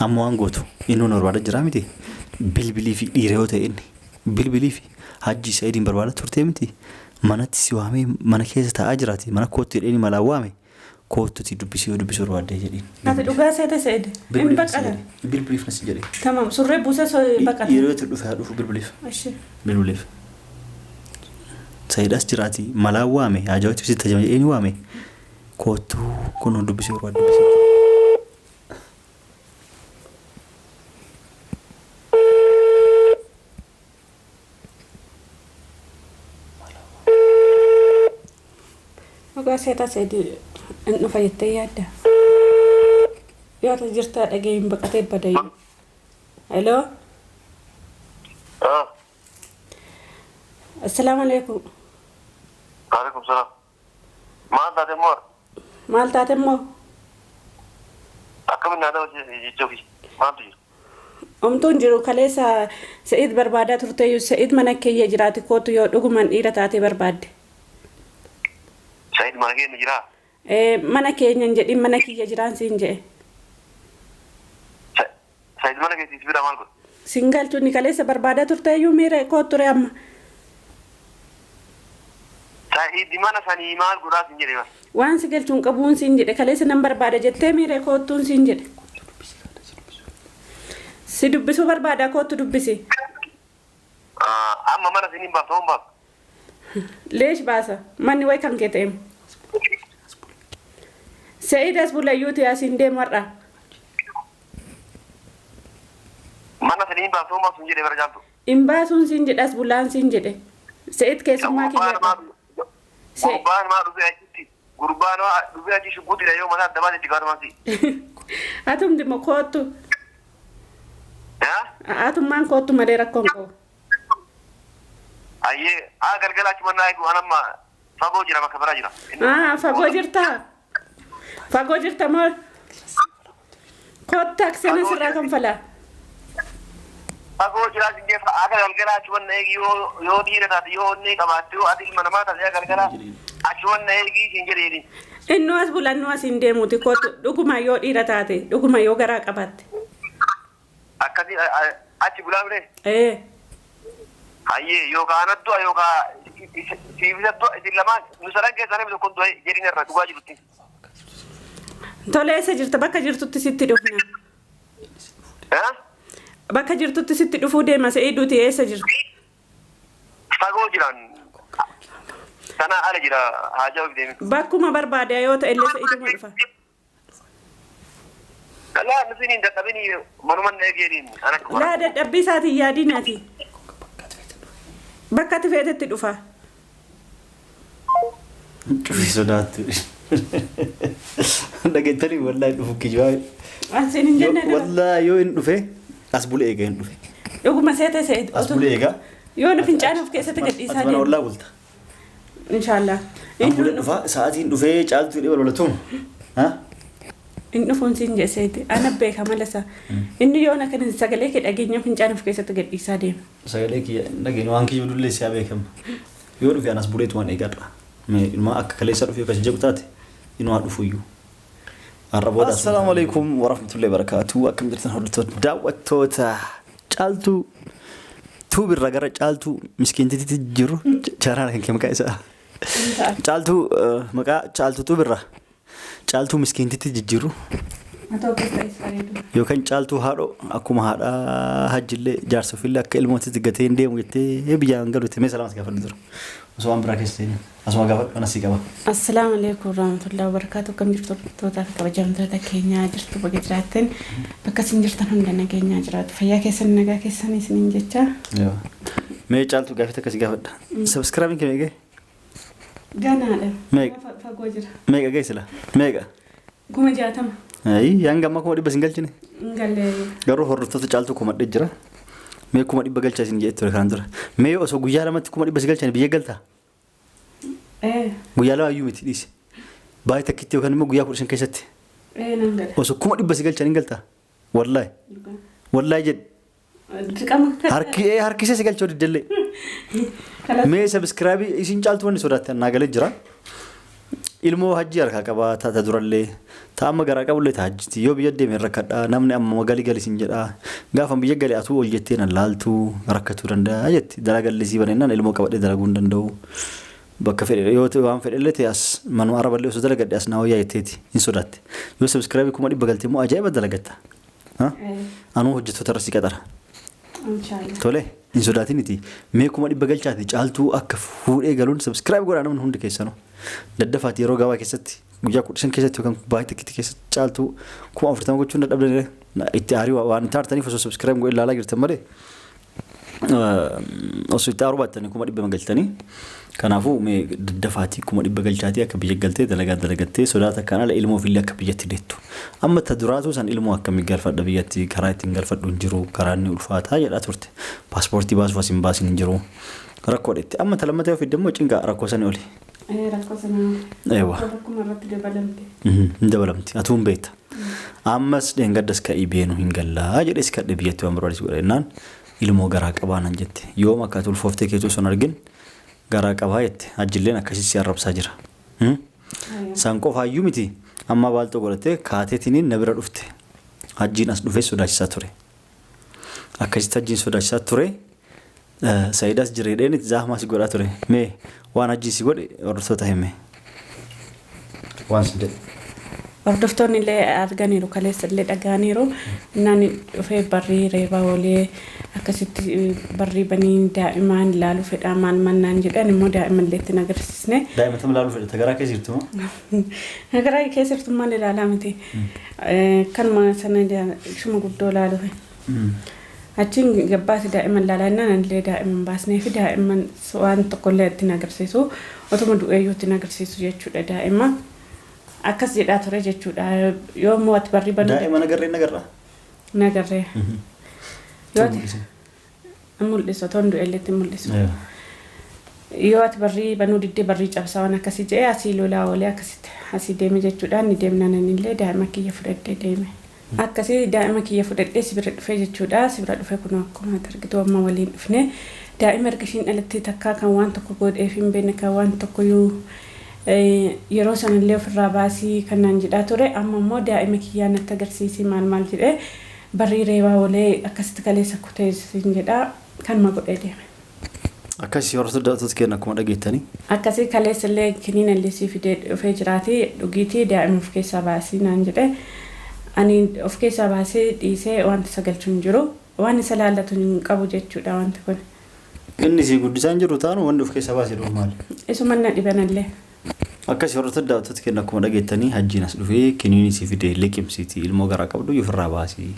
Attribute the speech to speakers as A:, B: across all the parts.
A: Amma waan gootu inni nu barbaada jira miti. Bilbilii fi dhiira yoo ta'e inni bilbilii fi Hajji Sa'idiin barbaada turtee miti. Manatti si waamee mana keessa taa'aa jiraati. Mana kootti jedhee inni malaan waame. Koottuti dubbisii yoo dubbisuu barbaaddee jedhiin.
B: Ati dhugaa seete Sa'id. Hin
A: Bilbiliif na si
B: baqata.
A: jedhe. Bilbiliif na si jedhe.
B: Tamam surree buusee baqata.
A: Yeroo itti dhufe haa dhufu bilbiliif.
B: Ishi.
A: Bilbiliif. Sa'idaas jiraati malaan waame haajawatti sitti tajaajilu jedhee ni waame. Koottuu kun dubbisuu barbaadde dubbisii.
B: Dhugaa seeta Sa'id hin dhufa jettee yaadda. Yoo ati jirtaa dhagee hin baqatee badayyuu. Hello.
C: Ah,
B: Assalaamu alaikum.
C: alaikum salaam. Maal taate immoo?
B: Maal taate immoo?
C: Akkamiin naa ta'u jechuufi maaltu jira?
B: Omtuun jiru kaleessa Sa'id barbaadaa turteeyyuu Sa'id mana keeyya jiraati kootu yoo dhugumaan dhiira taatee barbaadde.
C: Sa'iid mana keenya jiraa?
B: Mana keenya hin jedhin mana kiyya jiraan siin jedhe.
C: Sa'iid mana keessa si bira maal godha?
B: Siin galchu inni kaleessa barbaadaa turteeyyuu miira kootu ture amma.
C: Sa'iid mana sanii maal godhaa siin jedhe bara.
B: Waan si galchu hin qabuun siin jedhe kaleessa nan barbaada jettee miira koottuun siin jedhe. Si dubbisuu barbaada koottu dubbisi.
C: Amma mana siniin baafta hoon baafta?
B: Leesh baasa manni way kan kee ta'em. Sa'id as bulayyuuti asiin deemu har'a.
C: Mana siniin baafta hoon baaftu hin jedhe bara caaltu.
B: Hin baasuun siin jedhe as bulaan siin jedhe. Sa'id keessummaa
C: Gurbaan
B: kiyya.
C: maa gurbaan maa dhufee achitti gurbaan maa dhufee achi shugguutidha yoo mataa adda baate itti gaafataman si.
B: Atumti immoo koottu. Atummaan koottu malee rakkoon qabu.
C: Ayyee haa galgala achuma naa eegu an amma fagoo jira bakka biraa jira.
B: Fagoo jirtaa? Fagoo jirta moo? Koottu taaksii sirraa kanfalaa.
C: Fagoo jira sin jefa akka galgala achuma na eegi yoo yoo dhiira taate yoo onnee qabaatte yoo ati ilma namaa taate akka galgala achuma na eegi sin jedheeni.
B: Innuu as bula innuu as hin deemuuti kootu dhuguma yoo dhiira taate dhuguma yoo garaa qabaatte.
C: Akkasii achi bulaa mire.
B: Ee.
C: Hayyee yookaan anat du'a yookaan siif isa du'a isin lamaan nu sadan keessaa namni tokko du'a jedhin irra dhugaa jirutti.
B: Tole eessa jirta bakka jirtutti sitti dhufna. Bakka jirtutti sitti dhufuu deema Sa'iiduuti eessa jirta?
C: Fagoo jiran sana ala jira haajaa of deemi.
B: Bakkuma barbaade yoo ta'e illee Sa'iiduma dhufa.
C: Laa nuti hin dadhabini manuman eegeeniin an akka
B: Laa dadhabbii isaatiin yaadiin ati. Bakka ati feetetti dhufa.
A: Cufi sodaattu. Dhageettanii wallaahi dhufu kijibaa.
B: Asiin hin jenne dura.
A: Wallaahi yoo hin dhufe as bulee eega hin dhufe.
B: Dhuguma seete seete.
A: As bulee eega.
B: Yoo nu fincaan of keessatti gadhiisaa
A: Ati mana
B: deema.
A: ollaa bulta.
B: Inshaallah.
A: An bulee dhufa sa'aatiin dhufee caaltuu hidhee balbalatuun.
B: Hin dhufuun siin jedhe seete. Ana beeka mala isaa. Inni yoo na kana sagalee kee dhageenya fincaan of keessatti gadhiisaa deema.
A: Sagalee kiyya hin dhageenye waan kiyya dullee siyaa beekama. Yoo dhufe anas buleetumaan eegadha. Mee inumaa akka kaleessa dhufe akkas jedhu taate inumaa dhufuyyuu. Har'a booda asuma
D: Assalaamu alaikum warahmatullahi wabarakatuh. Akkam jirtan hordoftoota daawwattoota caaltuu tuubirra gara caaltuu miskiintititti jiru chaanaala kan kee maqaa isaa. Caaltuu maqaa caaltuu tuubirra caaltuu miskiintitti jijjiiru
B: Atoo akkas ta'es bareedu.
A: yookaan caaltuu haadhoo akkuma haadhaa hajjillee jaarsa ofiillee akka ilmootitti gatee hin deemu jettee biyyaan galu jettee mee salaama si gaafadhu dura. Osoo waan biraa keessa seenin asuma gaafadhu ana si qaba.
B: Assalaamu alaikum warahmatullahi wabarakatuh. Akkam jirtu hordoftoota fi kabajamtoota keenyaa jirtu baga jiraattan bakka isin jirtan hunda nageenyaa jiraatu. Fayyaa keessan nagaa keessan isiniin jecha.
A: Mee caaltuu gaafii takka si gaafadha. Subscribe kee meeqa?
B: Ganaadha.
A: Meeqa?
B: Fagoo jira.
A: Meeqa ga'e sila? Meeqa?
B: 60,000.
A: Ayi hanga ammaa 100,000 sin galchine.
B: Hin galle.
A: Garuu hordoftoota caaltuu komadhee jira. Mee 100,000 galchaa isin jedhee ture kanaan dura. Mee osoo guyyaa lamatti 100,000 si galchani biyya galtaa?
B: Ee.
A: Guyyaa lama iyyuu miti dhiisi. Baay'ee takkitti yookaan immoo guyyaa 15 keessatti.
B: Ee nan gala.
A: Osoo 100,000 si galchan hin galtaa? Wallaahi. Wallaahi jedhi.
B: Dirqama.
A: Harki ee harkisee si galchuu diddellee.
B: Kalas.
A: Mee sabiskiraabii isin caaltu wanni sodaattan naa galee jira. Ilmoo hajjii harkaa qabaa ta durallee ta amma garaa qabullee ta hajjiti yoo biyya deeme rakkadhaa namni amma gali gali sin jedhaa gaafa biyya gale atuu ol jettee nan laaltuu rakkatuu danda'a jetti dalagallee sii banennaan ilmoo qabadhee dalaguu hin danda'u. Bakka fedhe yoo ta'e waan fedhellee ta'e as manuma araballee osoo dalagadhe as naa wayyaa jetteeti hin sodaatte. Yoo subscribe 100,000 galte immoo ajaa'iba dalagatta. Anuu hojjettoota irra si qaxara.
B: Inshaallah.
A: Tole hin sodaatiniti mee 100,000 galchaati caaltuu akka fuudhee galuun subscribe godhaa namni hundi keessanuu. Daddafaati yeroo gabaa keessatti guyyaa 15 keessatti yookaan baay'ee xiqqitti keessatti caaltuu 40,000 gochuun dadhabdanire itti aarii waan itti aartaniif osoo subscribe godhe ilaalaa jirtan malee osoo itti aaruu baattanii 100,000 galtanii. Kanaafuu mee daddafaatii 100,000 galchaatii akka biyya galtee dalagaa dalagattee sodaata akkaan ala ilmoo ofiillee akka biyyatti deettu. Amma ta duraatuu san ilmoo akkamii galfadha biyyatti karaa ittiin galfadhu hin jiru karaa inni ulfaataa jedhaa turte. Paaspoortii baasuuf as hin baasin hin jiru. Rakkoo dheette. Amma ta lammataa yoo fidde immoo cinqaa rakkoo sanii oli.
B: Rakkoo sana
A: Eewwa.
B: rakkuma irratti dabalamte.
A: Hin dabalamti. Atuu hin beekta. Ammas dheengaddas ka'ii beenu hin gallaa jedhee si kadhe biyyatti waan barbaade si godha jennaan ilmoo garaa qabaa naan jette. Yoom akka ati ulfooftee keetuu osoo hin argin garaa qabaa jette. Hajjilleen akkasii si arrabsaa jira. San qofaayyuu miti amma baalxoo godhattee kaateetiniin na bira dhufte. Hajjiin as dhufee sodaachisaa ture. Akkasitti hajjiin sodaachisaa ture. Sa'idaas jira jedheen itti zaahamaa si godhaa ture. Mee waan hajjiin si godhe hordoftoota hime. Waan si jedhe.
B: Hordoftoonni illee arganiiru kaleessa illee dhaga'aniiru. Innaan dhufee barrii reebaa oolee akkasitti barrii banii daa'imaan ilaaluu fedhaa maal maal naan jedhan immoo daa'ima illee itti hin agarsiisne.
A: Daa'ima tam ilaaluu fedha garaa keessa jirtu moo?
B: Garaa keessa jirtu maal ilaalaa miti. Kanuma sana ishuma guddoo ilaaluu fedha. Achiin gabbaasi daa'ima ilaalaa jennaan anillee daa'ima hin baasnee fi daa'imman waan tokkollee itti hin agarsiisu. Otuma du'eeyyuu itti hin agarsiisu jechuudha daa'ima. Akkas jedhaa ture jechuudha. Yoo immoo ati barrii banuu
A: Daa'ima nagarree nagarraa?
B: Nagarree. Yoo ati hin mul'isu otoo hin du'ellee itti hin mul'isu. Yoo ati barrii banuu diddee barrii cabsaa waan akkasii jedhee asii lolaa oolee akkasitti asii deeme jechuudha. Inni deemnaan anillee daa'ima kiyya fudhadhee deeme. Akkasii daa'ima kiyya fudhadhee si bira dhufee jechuudha. Si bira dhufee kunoo akkuma ati argitu amma waliin dhufne. Daa'ima erga ishiin dhalattee takkaa kan waan tokko godheef hin beekne kan waan tokkoyyuu yeroo sanallee ofirraa baasii kan naan jedhaa ture. Amma immoo daa'ima kiyyaa natti agarsiisii maal maal jedhee barrii reebaa oolee akkasitti kaleessa kutee siin jedhaa kanuma godhee deeme.
A: Akkasii hordoftoota daawwattoota keenya akkuma dhageettanii.
B: Akkasii kaleessa illee kiniina illee sii fidee dhufee jiraatii dhugiitii daa'ima of keessaa baasii naan jedhe. Ani of keessaa baasee dhiisee wanta isa galchu hin jiru. Waan isa laallatu hin qabu jechuudha wanti kun.
A: Inni sii guddisaa hin jiru taanu wanni of keessaa baasee dhufu maali?
B: Isuma na dhibanallee.
A: Akkasii hordoftoota daawwattoota keenya akkuma dhageettanii hajjiin as dhufee kiniinii sii fidee liqimsiitii ilmoo garaa qabdu ofirraa baasii.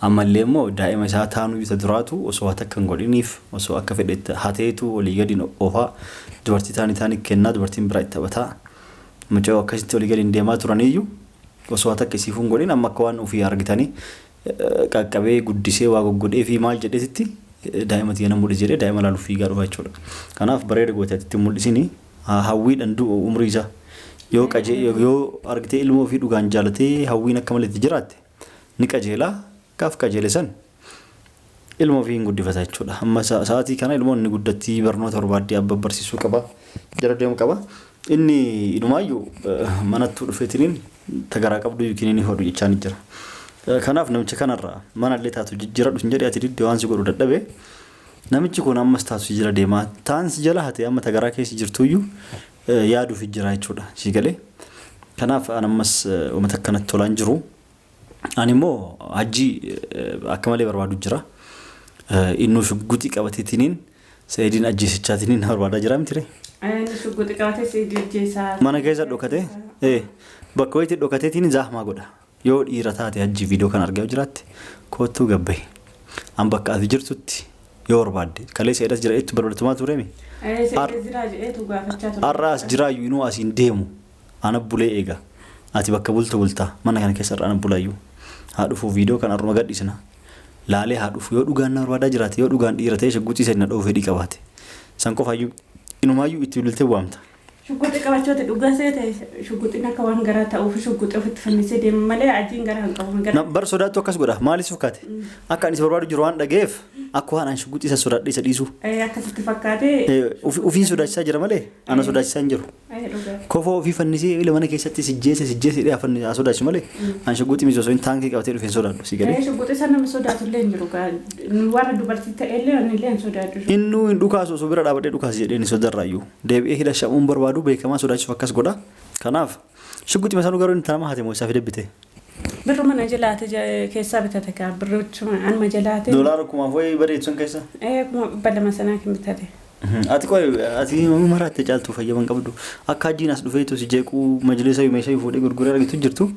A: Ammallee immoo daa'ima isaa taanuu isa duraatu osoo waa takka hin godhiniif osoo akka fedhe hateetu olii gadi oofaa dubartii taanii taanii kennaa dubartiin biraa itti taphataa mucayoo akkasitti olii gadi deemaa turaniyyuu osoo waa takka isiifuu hin godhin amma akka waan ofii argitanii qaqqabee guddisee waa goggodhee fi maal jedheetitti daa'ima tiyya nan mul'isi jedhee daa'ima laaluuf fiigaa dhufa jechuudha. Kanaaf bareeda goote ati itti hin mul'isini hawwiidhaan du'u umrii isaa yoo qajee yoo argitee ilmoo ofii dhugaan jaalatee hawwiin akka malee itti jiraatte ni qajeela gaaf qajeele san ilma ofii hin guddifata jechuudha. Amma sa'aatii kana ilmoon ni guddatti barnoota barbaaddee abba barsiisuu qaba jala deemu qaba. Inni inumaayyuu manattuu dhufeetiniin tagaraa qabdu yookiin inni hodhu jechaa ni jira. Kanaaf namicha kanarraa manallee taatu jijjiiradhu sin jedhee ati didde waan si godhu dadhabe. Namichi kun ammas taatu si jala deema. Taan si jala hate amma tagaraa keessa jirtuyyuu yaaduuf jira jechuudha. Si galee. Kanaaf an ammas uummata akkanatti tolaan jiru. Ani immoo hajjii akka malee barbaadu jira. Innuu shugguxii qabateetiniin Sa'idiin ajjeesichaatiniin na barbaadaa jira miti ree?
B: Inni shugguxii qabatee Sa'idii ajjeesaa.
A: Mana keessa dhokatee bakka wayiitti dhokateetiin zahmaa godha. Yoo dhiira taate hajjii viidiyoo kana argaa yoo jiraatte koottuu gabbahi. An bakka ati jirtutti yoo barbaadde kalee Sa'id as jira jettu balbaltumaa tureemi.
B: Sa'id as jiraa jedheetu gaafachaa ture.
A: Har'a as jiraayyuu inuu asiin deemu. Ana bulee eega. Ati bakka bultu bulta. Mana kana keessa har'a ana bulaayyuu. Haa dhufuu viidiyoo kana har'uma gadhiisna. Laalee haa dhufu. Yoo dhugaan na barbaadaa jiraate yoo dhugaan dhiira ta'e shagguxii sadi na dha'uu fedhii qabaate. San qofaayyuu inumaayyuu itti bilbiltee waamta.
B: Shugguxii qabachoota dhugaa seete shugguxiin akka waan garaa ta'uuf shugguxii ofitti fannisee deema malee ajiin garaa hin qabu.
A: Na bar sodaattu akkas godha. Maaliif fakkaate? Akka ani isa barbaadu jiru waan dhaga'eef akka waan ani shugguxii isa sodaadhe isa dhiisu.
B: Akkasitti fakkaatee.
A: Ofiin sodaachisaa jira malee ana sodaachisaa hin jiru. Kofoo ofii fannisee ila mana keessatti sijjeese sijjeese hidhee afan sodaachisu malee ani shugguxii miti osoo hin taankii qabatee dhufee hin sodaadhu si galee.
B: Shugguxii sana nama sodaatu illee hin jiru. Warra dubartii ta'e illee ani illee hin sodaadhu.
A: Innuu hin dhukaasu osoo bira dhaabadhee dhukaas jedhee ni sodarraayyuu. Deebi'ee hidha shamuun barbaadu beekamaa sodaachisuuf akkas godha. Kanaaf shugguxii masanuu garuu inni tanama hate moo isaa fide bite?
B: Birru mana jalaate keessaa bitate kaa birrichuma anuma jalaate.
A: Doolaara kumaaf wayii bareedu sun keessa?
B: 200,000 sanaa kan bitate.
A: Ati qoy ati maraatte caaltuu fayyama hin qabdu. Akka hajjiin as dhufeetu si jeequu majlisa meeshaa fuudhee gurguree argitu jirtu.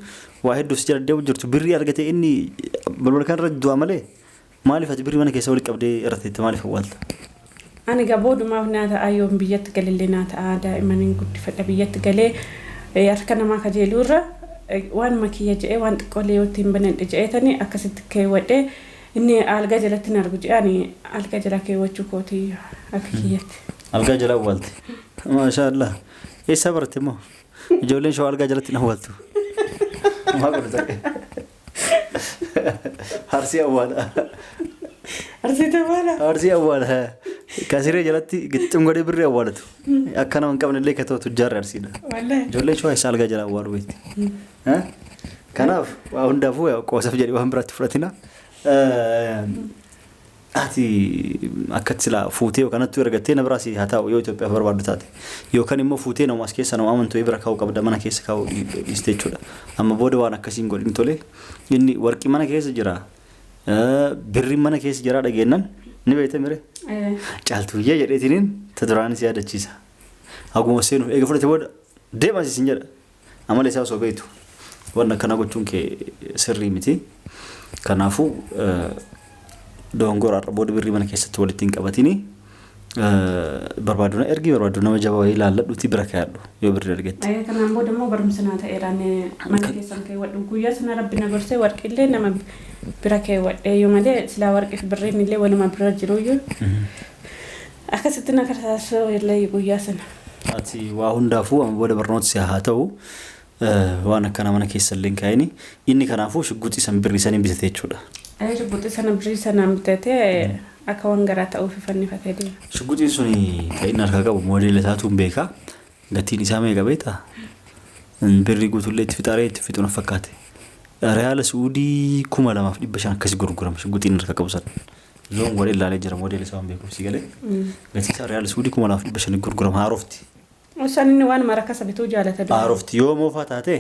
A: Waa hedduu si jala deemu jirtu. Birrii argate inni balbala kanarra du'a malee maaliif ati birrii mana keessa walitti qabdee irra teette maaliif awwaalta?
B: Ani gaa boodumaaf naa ta'a yoon biyyatti galillee naa ta'a daa'imman guddifadha biyyatti galee harka namaa kajeeluu irra waanuma kiyya je'ee waan xiqqoolee yoo ittiin banadhe je'eetani akkasitti keewwadhee inni algaa jalatti hin argu je'e ani algaa jala keewwachuu kooti akka kiyyatti.
A: Algaa jala awwaalte. Maashaallah. Eessaa baratte immoo? Ijoolleen shawaa algaa jalatti hin awwaaltu. Maal godhu ta'e? Arsii awwaala.
B: Arsii awwaala.
A: Arsii awwaala. Ka siree jalatti gixxim godhee birrii awwaalatu. Akka nama hin qabne illee ka ta'u tujjaarri arsiidha. Ijoolleen shawaa eessa algaa jala awwaalu beekti. Kanaaf waa hundaafuu qoosaf jedhee waan biraatti fudhatina. Ati akkatti silaa fuutee yookaan nattuu ergattee na biraas haa taa'u yoo Itoophiyaaf barbaaddu taate. Yookaan immoo fuutee nama as keessa nama amantu bira kaa'uu qabda mana keessa kaa'uu dhiiste jechuudha. Amma booda waan akkasii hin godhin tole. Inni warqii mana keessa jira. Birriin mana keessa jira dhageennan ni beekta mire. Caaltuuyyee jedheetiniin ta duraanis yaadachiisa. Haguma seenuuf eega fudhate booda deema sin jedha. Amala isaa osoo beektu waan akkanaa gochuun kee sirrii miti. Kanaafuu dogongora har'a booda birrii mana keessatti walitti hin qabatini. Barbaadu na ergi barbaadu nama jabaa wayii ilaalladhuutii bira kaa'adhu yoo birrii argatte.
B: Kanaan booda immoo barumsa naa ta'eera ani mana keessan keewwadhu guyyaa sana rabbi na gorsee warqiillee nama bira keewwadhee yoo malee silaa warqiif birriin illee waluma bira jiruyyuu akkasitti na karsaasuu illee guyyaa sana.
A: Ati waa hundaafuu amma booda barnoota si haa ta'u waan akkanaa mana keessa illee hin kaa'ini. Inni kanaafuu shugguxii san birrii saniin bitate jechuudha.
B: Shugguxii sana birrii sanaan bitatee akka waan garaa ta'uuf fannifatee deema.
A: Shugguxiin suni kan inni harkaa qabu moodeela isaatu hin beeka. Gatiin isaa meeqa beektaa? Birrii guutuullee itti fixaaree itti fixu na fakkaate. Riyaala Suudii 2500 akkasi gurgurama shugguxiin inni harkaa qabu sana. Zoom godhee ilaalee jira moodeela isaa waan beekuuf si galee. Gatii isaa riyaala Suudii 2500 gurgurama haarofti.
B: Osaan inni waanuma rakasa bituu jaalata dura.
A: Haarofti yoo moofaa taate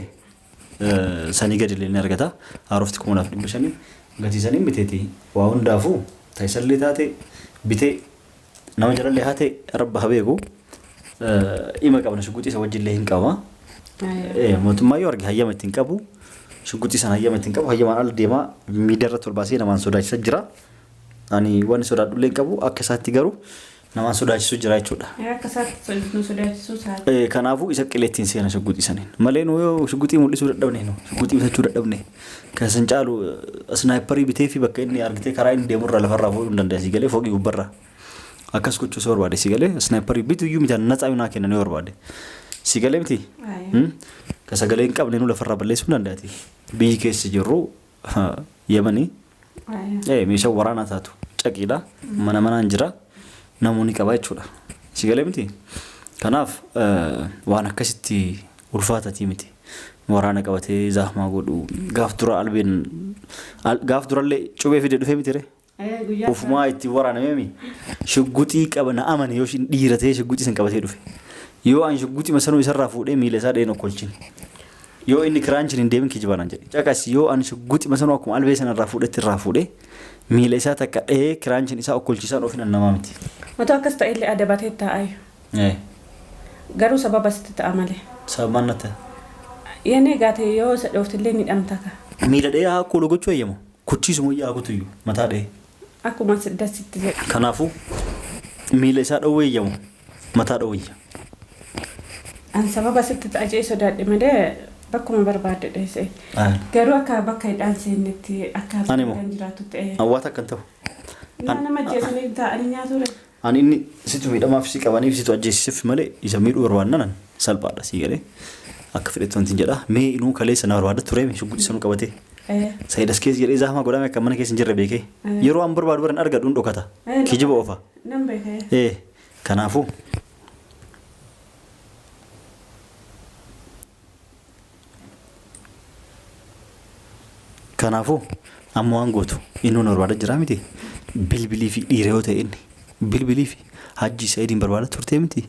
A: sanii gadi illee ni argata. Haarofti 2500 gatii saniin biteeti. Waa hundaafuu ta'isallee taate bitee nama jalallee haa ta'e rabba haa beeku. Ima qabna shugguxii isa wajjillee hin qaba. Mootummaa yoo arge hayyama ittiin qabu. Shugguxii sana hayyama ittiin qabu. Hayyamaan ala deemaa miidiyaa irratti ol baasee namaan sodaachisa jira. Ani wanni sodaadhullee hin qabu. Akka isaatti garuu namaan sodaachisu jira jechuudha.
B: Akka isaatti nu sodaachisuu isaati.
A: Kanaafuu isa qileettiin seena shugguxii saniin. Malee nu yoo shugguxii mul'isuu dadhabne nu shugguxii bitachuu dadhabne. Kan isin caalu isnaayiparii bitee fi bakka inni argitee karaa inni deemurraa lafarraa fuudhuu hin danda'a si galee fooqii gubbarraa. Akkas gochuu si barbaade si galee isnaayiparii bitu iyyuu miti natsaa naa kennan yoo barbaade. Si galee miti? Kan sagalee hin qabne nu lafarraa balleessuu hin danda'ati. Biyyi keessa jirru Yemanii meeshaa waraanaa taatu caqiidha. Mana manaan jira. Namoonni qaba jechuudha. Si galee miti? Kanaaf waan akkasitti ulfaatatii miti. Waraana qabatee zahmaa godhu gaaf dura albeen gaaf durallee cubee fide dhufee miti ree. Ufumaa ittiin waraanamee shugguxii qaba na amane yoo ishiin dhiira ta'ee shugguxii san qabatee dhufe. Yoo an shugguxii sanuu isarraa fuudhee miila isaa dheen okkolchin. Yoo inni kiraanchin hin deemin kijibaa naan jedhe. Caqasi yoo an shugguxii sanuu akkuma albee sanarraa fuudhetti irraa fuudhee miila isaa takka dhahee kiraanchin isaa okkolchisaan ofiin an namaa miti.
B: Otoo akkas ta'ellee adabatee taa'ayyu. Garuu sababa sitti ta'a malee.
A: Sababaan natti ta'a.
B: Yenee gaate yoo isa dhooftillee ni dhamta ka.
A: Miila dhahee haa akkoolu gochuu eeyyamu. Kuchiisuma wayya haa kutuyyu mataa dhahee.
B: Akkuma dasitti jedhe.
A: Kanaafuu miila isaa dhowwee eeyyamu mataa dhowwiyya.
B: An sababa sitti ta'a jedhee sodaadhe malee bakkuma barbaadde dheesse. Garuu akka bakka hidhaan seennetti akka
A: Ani moo?
B: kan jiraatutti.
A: Awwaata akkan ta'u.
B: Nama ajjeesanii taa'anii nyaatu ree.
A: Ani inni situ miidhamaaf si qabaniif situ ajjeesisif malee isa miidhuu barbaannan salphaadha sii galee. Akka fedhetti wanti jedha. Mee inuu kaleessa na barbaada ture shugguxii sanuu qabatee. Said as keessa jedhee zaamaa godhame akka mana keessa hin jirre beekee. Yeroo an barbaadu baran argadhu hin dhokata. Kijiba oofa.
B: Nan beekee.
A: Kanaafuu. Kanaafuu amma waan gootu innuu na barbaada jiraa miti. Bilbilii fi dhiira yoo ta'e inni bilbilii fi hajji Sa'idiin barbaada turtee miti.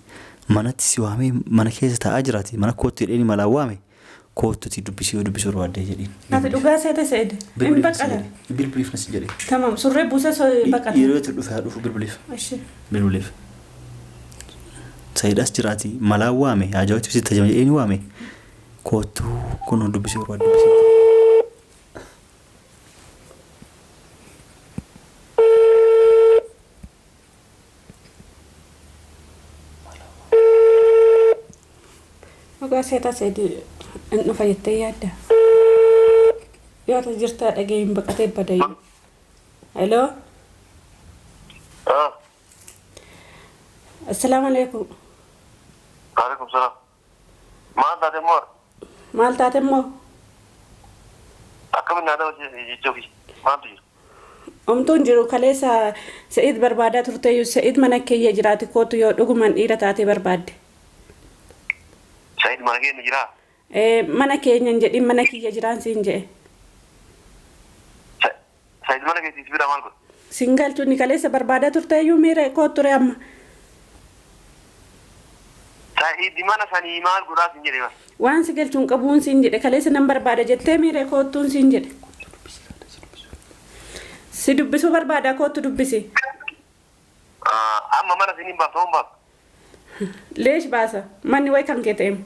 A: Manatti si waamee mana keessa taa'aa jiraati. Mana kootti jedhee malaan waame koottuti dubbisii yoo dubbisuu barbaaddee jedhiin.
B: Ati dhugaa seete Sa'id. Hin
A: Bilbiliif na si
B: baqata.
A: jedhe. Bilbiliif na si jedhe.
B: Tamam surree buusee so baqata.
A: Yeroo itti dhufe haa dhufu bilbiliif.
B: Ishi.
A: Bilbiliif. Sa'idaas jiraati malaan waame haajawatti sitti tajaajilu jedhee ni waame. Koottuu kunoo dubbisuu barbaadde dubbisii.
B: Dhugaa seeta Sa'id hin dhufa jettee yaadda. Yoo ati jirtaa dhagee hin baqatee badayyuu. Hello.
C: Ah,
B: Assalaamu alaikum.
C: Alaikum salaam. Maal taate immoo?
B: Maal taate immoo?
C: Akkamiin naa ta'u jechuufi maaltu jira?
B: Omtuun jiru kaleessa Sa'id barbaadaa turteeyyuu Sa'id mana keeyya jiraate kootu yoo dhugumaan dhiira taatee barbaadde.
C: Sa'iid mana keenya jiraa?
B: Mana keenya hin jedhin mana kiyya jiraan siin jedhe.
C: Sa'iid mana keessa si bira maal godha?
B: Siin galchu inni kaleessa barbaadaa turteeyyuu miira kootu ture amma.
C: Sa'iid mana sanii maal godhaa siin jedhe bara.
B: Waan si galchu hin qabuun siin jedhe kaleessa nan barbaada jettee miira koottuun siin jedhe. Si dubbisuu barbaada koottu dubbisi.
C: Amma mana siniin baafta hoon baafta?
B: Leesh baasa manni way kan kee ta'em.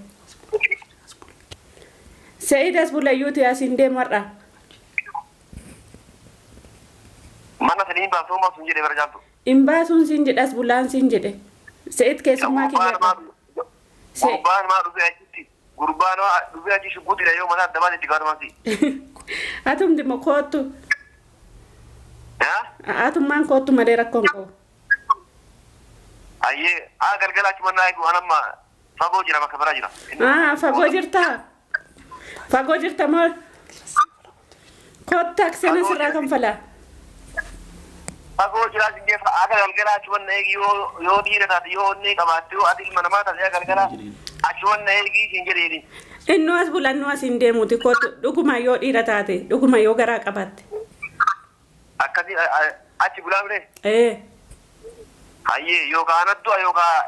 B: Sa'id as bulayyuuti asiin deemu har'a.
C: Mana siniin baafta hoon baaftu hin jedhe bara jaaltu.
B: Hin baasuun siin jedhe as bulaan siin jedhe. Sa'id keessummaa kiyya.
C: Gurbaan maa dhufee achitti gurbaan maa dhufee achi shugguxiidha yoo mataa adda baate itti gaafatamaa si.
B: Atumti immoo koottu. Atummaan koottu malee rakkoon qabu.
C: Ayyee haa galgala achuma naa eegu an amma fagoo jira bakka biraa jira.
B: Ah, fagoo jirtaa? Fagoo jirta moo? Koottu taaksii sirraa kanfalaa.
C: Fagoo jiraa sin jefa akka galgala achuma na eegi yoo yoo dhiira taate yoo onnee qabaatte yoo ati ilma namaa taate akka galgala achuma na eegi sin jedheeni.
B: Innuu as bula innuu as hin deemuuti kootu dhuguma yoo dhiira taate dhuguma yoo garaa qabaatte.
C: Akkasii achi bulaa biree.
B: Ee.
C: Hayyee yookaan anatu du'a yookaan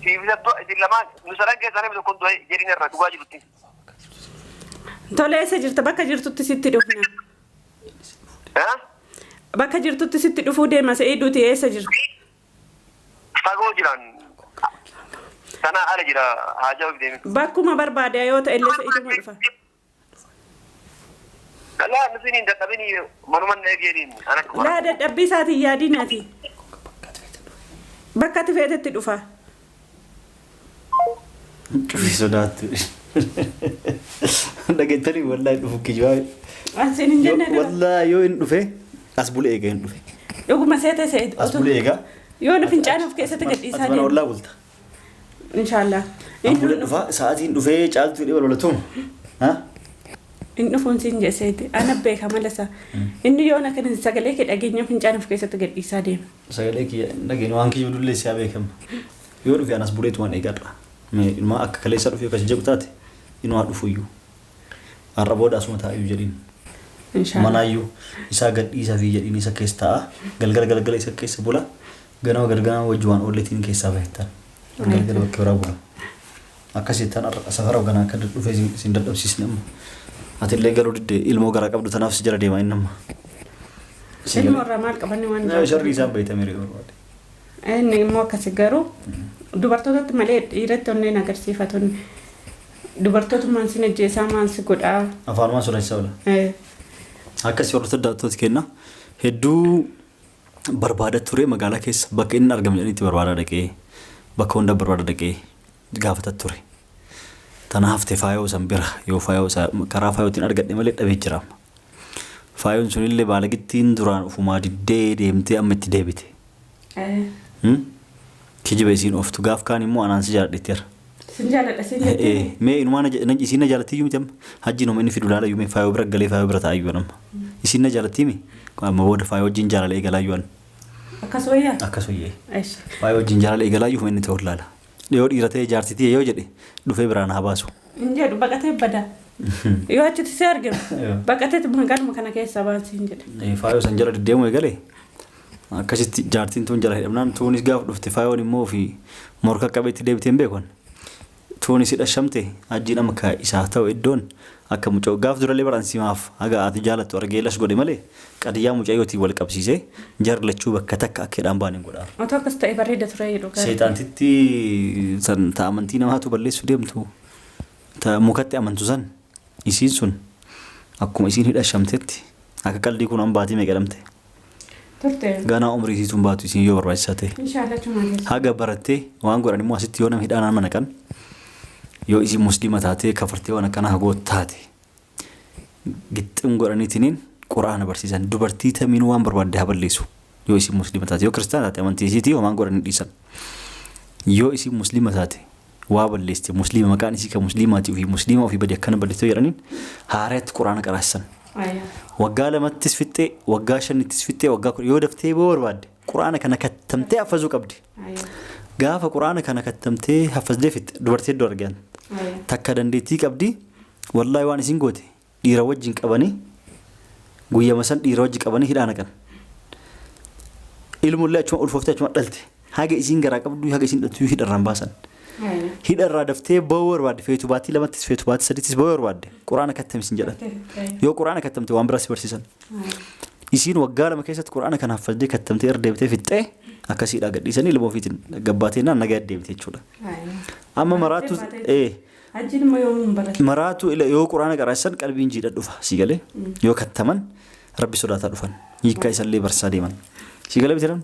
C: siif isa du'a isin lamaan nu sadan keessaa namni tokko du'a jedhin irra dhugaa jirutti.
B: Tole eessa jirta bakka jirtutti sitti dhufna. Bakka jirtutti sitti dhufuu deema se'ii duuti eessa jirta?
C: Fagoo jiran sana ala jira haajaa ofi deemi.
B: Bakkuma barbaade yoo ta'e illee se'iituma dhufa.
C: Laa nuti hin dadhabini manuman eegeeniin ana dhufa.
B: Laa dadhabbii isaatiin yaadiin ati. Bakka ati feetetti dhufa.
A: Cufi sodaattu. Dhageettanii wallaahi dhufu kijibaa.
B: Asiin hin jenne dura.
A: Wallaahi yoo hin dhufe as bulee eega hin dhufe.
B: Dhuguma seete seete.
A: As bulee eega.
B: Yoo nu fincaan of keessatti gadhiisaa
A: Ati mana
B: deema.
A: ollaa bulta.
B: Inshaallah.
A: An bulee dhufa sa'aatiin dhufee caaltuu dhibba lolatuun.
B: Hin dhufuun siin jedhe seete. Ana beeka mala isaa. Inni yoo na kana sagalee kee dhageenya fincaan of keessatti gadhiisaa deema.
A: Sagalee kiyya hin dhageenye waan kiyya dullee siyaa beekama. Yoo dhufe anas buleetumaan eegadha. Mee ilmaa akka kaleessa dhufe akkas jedhu taate inumaa dhufuyyuu. Har'a booda asuma taa'ayyuu jedhiin.
B: Inshaallah.
A: Manaayyuu isaa gadhiisaa fi jedhiin isa keessa taa'a. Galgala galgala isa keessa bula. Ganama galgala wajji waan oolleetiin keessaa bahettan. Galgala bakka biraa bula. Akkas jettaan har'a safara ganaa akka dhufee isin dadhabsiisne amma. Atillee galuu didde ilmoo garaa qabdu tanaaf si jala deema inni amma.
B: Ilmoo irraa maal qabanni waan jaalatu.
A: Sharrii isaan beektamee re'ee barbaade.
B: Inni immoo akkasi garuu dubartootatti malee dhiiratti onneen agarsiifatu. Dubartootumaan sin ajjeesaa maan si godhaa.
A: Afaanumaan sodaachisaa oola. Akkasii hordoftoota daawwattoota keenya hedduu barbaada ture magaalaa keessa bakka inni argamu jedhanitti barbaadaa dhaqee bakka hunda barbaada dhaqee gaafata ture. Tana hafte faayoo san bira yoo faayoo isaa karaa faayootiin argadhe malee dhabee jira amma. Faayoon sunillee baalagittiin duraan ofumaa diddee deemtee amma itti deebite. Kijiba isiin ooftu gaaf kaan immoo anaan si jaaladheetteera.
B: Sin jaaladha sin jettee.
A: Mee inumaa isiin na jaalattiyyuu miti amma hajjiin homa inni fidu laala iyyuu mee faayoo bira galee faayoo bira taa'ayyuu amma. Isiin na jaalattii mi? Amma booda faayoo wajjin jaalala eegalaayyuu an.
B: Akkas wayyaa?
A: Akkas wayyee.
B: Eshi.
A: Faayoo wajjin jaalala eegalaayyuu homa inni ta'u laala. Yoo dhiira ta'e jaarsitii yoo jedhe dhufee biraan haa baasu.
B: Hin jedhu baqatee bada. Yoo achitti si arginu baqatee magaaluma kana keessaa baasi hin jedhe.
A: Faayoo san jala deddeemu eegale akkasitti jaartiin tun jala hidhamnaan tuunis gaafa dhufte faayoon immoo ofii morka qabeetti deebitee hin beekon. Tuunis hidhashamte hajjiin amma ka isaa ta'u iddoon akka mucaa gaaf durallee baraan simaaf haga ati jaalattu argee las godhe malee qadiyyaa mucayyootiin wal qabsiisee jarri lachuu bakka takka akka hidhaan baan hin godhaa.
B: Otoo akkas ta'e bareeda ture jedhu gaarii.
A: Seexaantitti san ta amantii namaatu balleessu deemtu ta mukatti amantu san isiin sun akkuma isiin hidhashamtetti akka qaldii kun baatii meeqa hidhamte.
B: Turte.
A: Ganaa umrii isiituun baatu isiin yoo barbaachisaa ta'e.
B: Inshaallah chumaa keessa.
A: Haga barattee waan godhan immoo asitti yoo nama hidhaan nama naqan yoo isiin musliima taatee kafartee waan akkanaa hagoo taate gixxim godhaniitiniin quraana barsiisan dubartii tamiinuu waan barbaadde haa balleessu yoo isiin musliima taate yoo kiristaana taate amantii isiitii homaan godhanii dhiisan yoo isiin musliima taate waa balleessite musliima maqaan isii kan musliimaati ofii musliima ofii badi akkana balleessite jedhaniin haaraatti quraana qaraasisan. Waggaa lamattis fixxee waggaa shanittis fixxee waggaa kudha yoo daftee boo barbaadde quraana kana kattamtee haffazuu qabdi. Gaafa quraana kana kattamtee haffazdee fixxe dubartii hedduu argan. Takka dandeettii qabdi wallaahi waan isin goote dhiira wajjin qabanii guyyama san dhiira wajjin qabanii hidhaa naqan. Ilmullee achuma ulfooftee achuma dhalte haga isiin garaa qabdu haga isiin dhaltu hidha irraan baasan. Hidha irraa daftee ba'uu barbaadde feetu baatii lamattis feetu baatii sadittis ba'uu barbaadde quraana kattami isin jedhan. Yoo quraana kattamte waan biraa si barsiisan. Isiin waggaa lama keessatti quraana kana haffaldee kattamtee irra deebitee fixxee akkasiidhaa gadhiisanii ilma ofiitiin gabbaatee naan nagaa deebite jechuudha. Amma maraatu
B: Hajjiin immoo yoomuu hin baratu.
A: maraatu yoo quraana qaraasisan qalbiin jiidha dhufa si galee yoo kattaman rabbi sodaataa dhufan hiikkaa isallee barsiisaa deeman. Si galee bitiran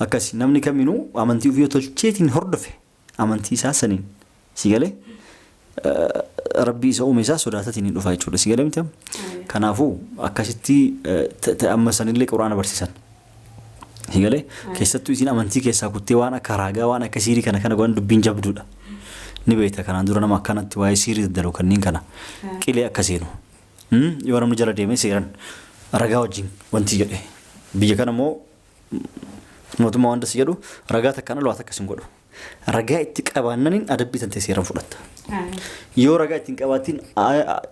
A: akkasi namni kaminuu amantii ofii yoo tolcheetiin hordofe amantii isaa saniin si galee rabbi isa uume isaa sodaataatiin hin dhufa jechuudha si galee miti. Kanaafuu akkasitti amma sanillee quraana barsiisan. Si galee keessattuu isiin amantii keessaa kuttee waan akka raagaa waan akka siirii kana kana godhan dubbiin jabduudha. Ni beekta kanaan dura nama akkanatti waa'ee siirii daddalu kanneen kana qilee akka seenu. Yoo namni jala deemee seeran ragaa wajjin wanti jedhe biyya kana immoo mootummaa wanta si jedhu ragaa takkaan ala waa takka sin godhu. Ragaa itti qabaannaniin adabbii tantee seeran fudhatta. Yoo ragaa ittiin qabaatiin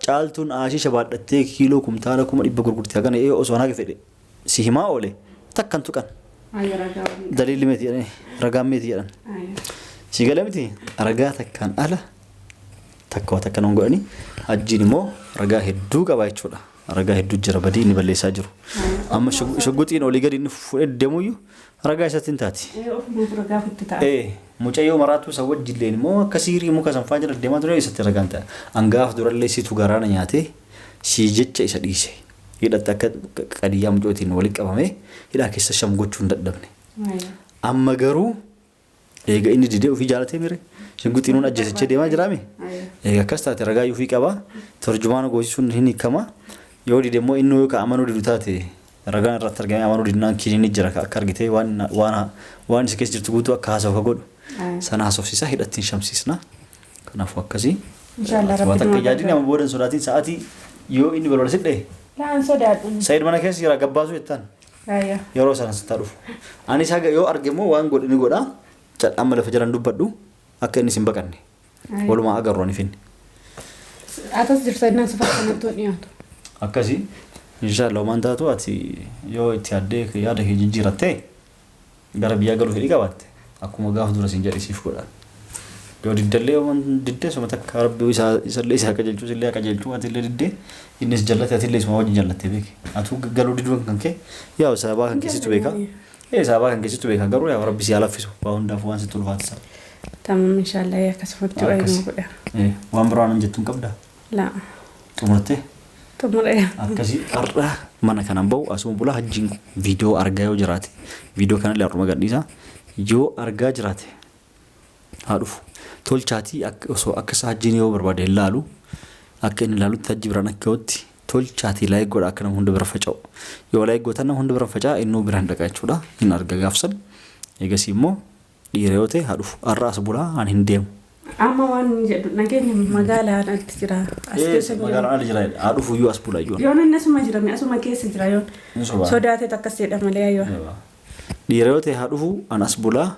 A: caaltuun aashiisha baadhattee kiiloo kumtaala 100,000 gurgurte hagana ee osoo haga fedhe si himaa oole takkan tuqan. Daliilli meeti jedhani ragaan meeti jedhan. Si galee miti ragaa takkaan ala takka waa takka nan godhani hajjiin immoo ragaa hedduu qaba jechuudha. Ragaa hedduu jira badii inni balleessaa jiru. Amma shugguxiin olii gadi inni fuudhee deemuyyuu ragaa isatti hin taati.
B: Ofumaaf ragaa ofitti ta'a.
A: Mucayyoo maraatuu isa wajjilleen immoo akka siirii muka sanfaa jala deemaa ture isatti ragaan ta'a. Angaaf durallee situ garaana nyaatee sii jecha isa dhiise. Hidhatti akka qadiyyaa mucootiin walitti qabamee hidhaa keessa sham gochuu hin dadhabne. Amma garuu eega inni didee ofii jaalatee mire shugguxiinuun ajjeesachee deemaa jiraame. Eega akkas taate ragaa ofii qaba. Tarjumaana goosisuun hin hiikama. Yoo dide immoo inni yoo amanuu didu taate ragaan irratti argamee amanuu didnaan kiniin jira akka argitee waan waan waan isa keessa jirtu guutuu akka haasa'u ka godhu. Sana haasofsiisaa hidhattiin shamsiisna. Kanaafuu akkasii.
B: Inshallah
A: Waan
B: Rabbi
A: takka
B: nu
A: yaadin amma booda hin sodaatiin sa'aatii yoo inni balbala sidhee
B: Laan sodaadhu.
A: Sayid mana keessa jira gabbaasuu jettaan yeroo sana sittaa dhufu. Anis haga yoo arge immoo waan godhe ni godha. Amma lafa jalaan dubbadhu akka inni sin baqanne. Walumaa agarru ani finne.
B: Atas jirta innaan safar kanatti hin dhiyaatu.
A: Akkasii inshallah waan taatu ati yoo itti yaaddee yaada kee jijjiirattee gara biyyaa galuu fedhii qabaatte akkuma gaafa dura siin jedhe siif godha. Yoo diddallee waan diddee suma takka rabbi isaa isallee isaa qajeelchuu isillee qajeelchuu atillee diddee innis jallate atillee isuma wajjin jallattee beeke. Atuu galuu diduun kan kee yaa sababaa kan keessattu beeka. Sababaa kan keessattu beeka garuu yaa rabbi si haa laffisu waa hundaaf waan sitti ulfaatisa.
B: Tamam inshallah akkasumatti waa
A: Akkas.
B: nu godha.
A: Waan biraa waan jettuun qabdaa?
B: Laa.
A: Xumurtee?
B: Xumuree.
A: Akkasii har'a mana kanaan bahu asuma bulaa hajjiin viidiyoo argaa yoo jiraate viidiyoo kanallee har'uma gadhiisa yoo argaa jiraate haa dhufu. Tolchaatii osoo akka isaa hajjiin yoo barbaade hin laalu akka inni laalutti hajji biraan akka yootti tolchaatii like godha akka nama hunda bira faca'u. Yoo like gootan nama hunda bira faca'a innuu biraan dhaqa jechuudha. Hin arga gaafsan. Eegasii immoo dhiira yoo ta'e haa dhufu. Har'a as bulaa ani hin deemu.
B: Amma waan inni jedhu nageenya magaalaan alatti jira. As keessa hin jiru.
A: Magaalaan ala jira haa dhufu iyyuu as bulaa iyyuu.
B: Yoon inni asuma jira mi asuma keessa jira yoon.
A: Hin sobaa.
B: Sodaatee akkas jedha malee yoon.
A: Dhiira yoo ta'e haa dhufu an as bulaa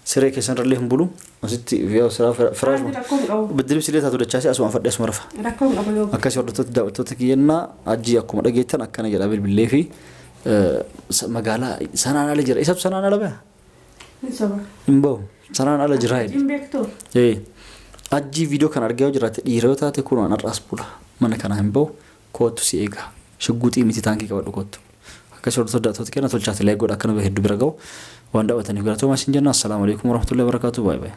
A: siree keessan irrallee hin bulu asitti yoo siraa firaashuma.
B: Rakkoo hin qabu.
A: Biddilibsi illee taatu dachaasee asuma fadhee asuma rafa.
B: Rakkoo hin qabu yoo.
A: Akkasii hordoftoota daawwattoota kiyyannaa ajjii akkuma dhageettan akkana jedha bilbilee fi magaalaa sanaan ala jira. Isatu sanaan ala baha?
B: Hin soba.
A: Hin bahu. Sanaan ala jira jedhe.
B: Hin beektu.
A: Ee, Ajjii viidiyoo kana argaa yoo jiraatte dhiira yoo taate kunoo an har'a as bula. Mana kanaa hin bahu. Koottu si eega. Shugguxii miti taankii qabadhu koottu. Akkasii hordoftoota daawwattoota keenya tolchaati like godha akka nama hedduu bira gahu. Waan daawwattaniif galatoomaa isin jenna. Assalaamu alaikum warahmatullahi wabarakatuh. Baay baay.